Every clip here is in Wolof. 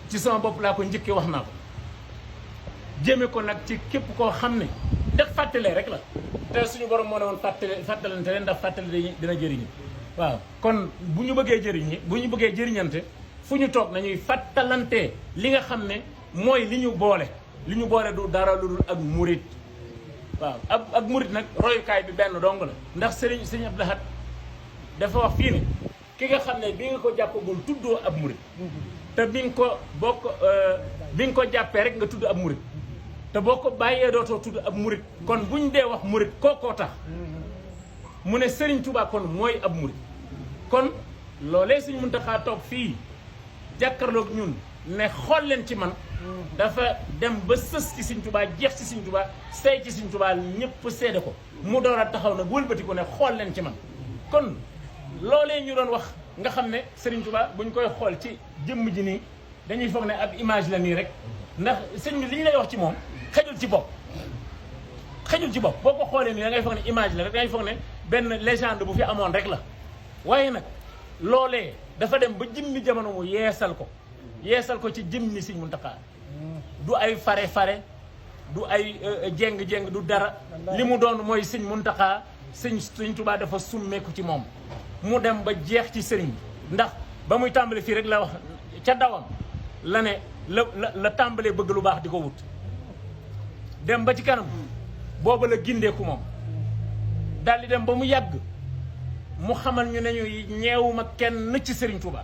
ci sama bopp laa ko njëkkee wax naa ko jëme ko nag ci képp koo xam ne ndax fàttalee rek la te suñu borom moo ne woon fàttalante leen ndax fàttale dina jëriñu waaw kon bu ñu bëggee jëriñi bu ñu bëggee jëriñante fu ñu toog nañuy fàttalante li nga xam ne mooy li ñu boole du dara lu dul ak murit waaw ak murit nag royukaay bi benn dong la ndax sëriñ Abdou Lahad dafa wax fii ne ki nga xam ne bi nga ko jàppagul tuddoo ab murit te bi nga ko jàppee rek nga tudd ab murit te boo ko bàyyee dootoo tudd ab murit kon buñ dee wax murit kookoo tax mu ne Serigne Touba kon mooy ab murit kon loolee Serigne Mountakha toog fii jàkkaarloog ñun ne xool leen ci man dafa dem ba sës ci Serigne Touba jeex ci Serigne Touba say ci Serigne Touba ñëpp seede ko mu door a taxaw nag wëlbati ko ne xool leen ci man kon loolee ñu doon wax nga xam ne Serigne Touba buñ koy xool ci jëmm ji nii dañuy foog ne ab image la nii rek ndax sëñ bi li ñu lay wax ci moom xejul ci bopp boo ko xoolee nii da ngay foog ne image la rek da ngay foog ne benn légende bu fi amoon rek la waaye nag loolee dafa dem ba jëmmi jamono mu yeesal ko ci jëmmi Sëñ Muntaxa du ay fare du ay jéng du dara li mu doon mooy Sëñ Muntaxa Sëñ Tuubaa dafa summeeku ci moom mu dem ba jeex ci sëriñ bi ndax ba muy tàmbale fii rek la wax ca dawam la ne la tàmbalee bëgg lu baax di ko wut dem ba ci kanam booba la gindeeku moom daal di dem ba mu yàgg mu xamal ñu ne ñu ñeewuma kenn ci Serigne Touba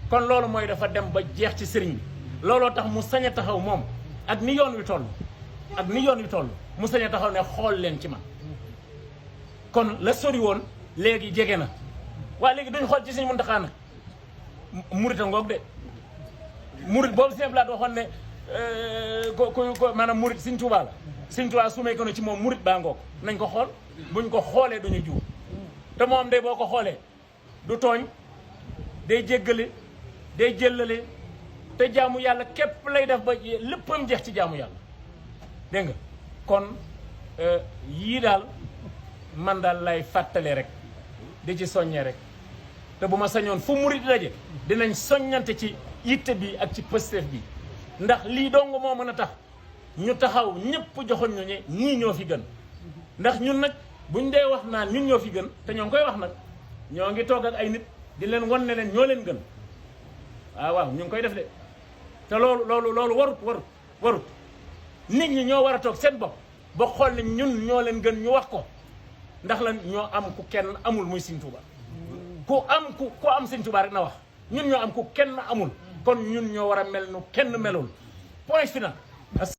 kon loolu mooy dafa dem ba jeex ci Serigne bi looloo tax mu sañ a taxaw moom ak ni yoon wi toll mu sañ a taxaw ne xool leen ci man kon la sori woon léegi jege na waaye léegi duñ xool ci Serigne Mountakha nag murit a ngoog de murit boobu Sëñ Abdou Lahad waxoon ne ko maanaam murit Sëñ Touba la Sëñ Touba su may ko ne ci moom murit baa ngoog nañ ko xool buñ ko xoolee duñu juum te moom de boo ko xoolee du tooñ day jéggale day jëllale te jaamu yàlla képp lay def ba léppam jeex ci jaamu yàlla dégg nga kon yii daal man daal lay fàttale rek di ci soññee rek te bu ma sañoon fu murit daje dinañ soññante ci yitte bi ak ci pësteef bi ndax lii dong moo mën a tax ñu taxaw ñëpp joxoñ ñu ne ñii ñoo fi gën ndax ñun nag buñ dee wax naan ñun ñoo fi gën te ñoo ngi koy wax nag ñoo ngi toog ak ay nit di leen won ne leen ñoo leen gën waaw ñu ngi koy def de te loolu warut nit ñi ñoo war a toog seen bopp ba xool ne ñun ñoo leen gën ñu wax ko ndax lan ñoo am ku kenn amul muy Sëñ Tuuba ku am Sëñ Tuuba rek na wax ñun ñoo am ku kenn amul kon ñun ñoo war a mel nu kenn melul point final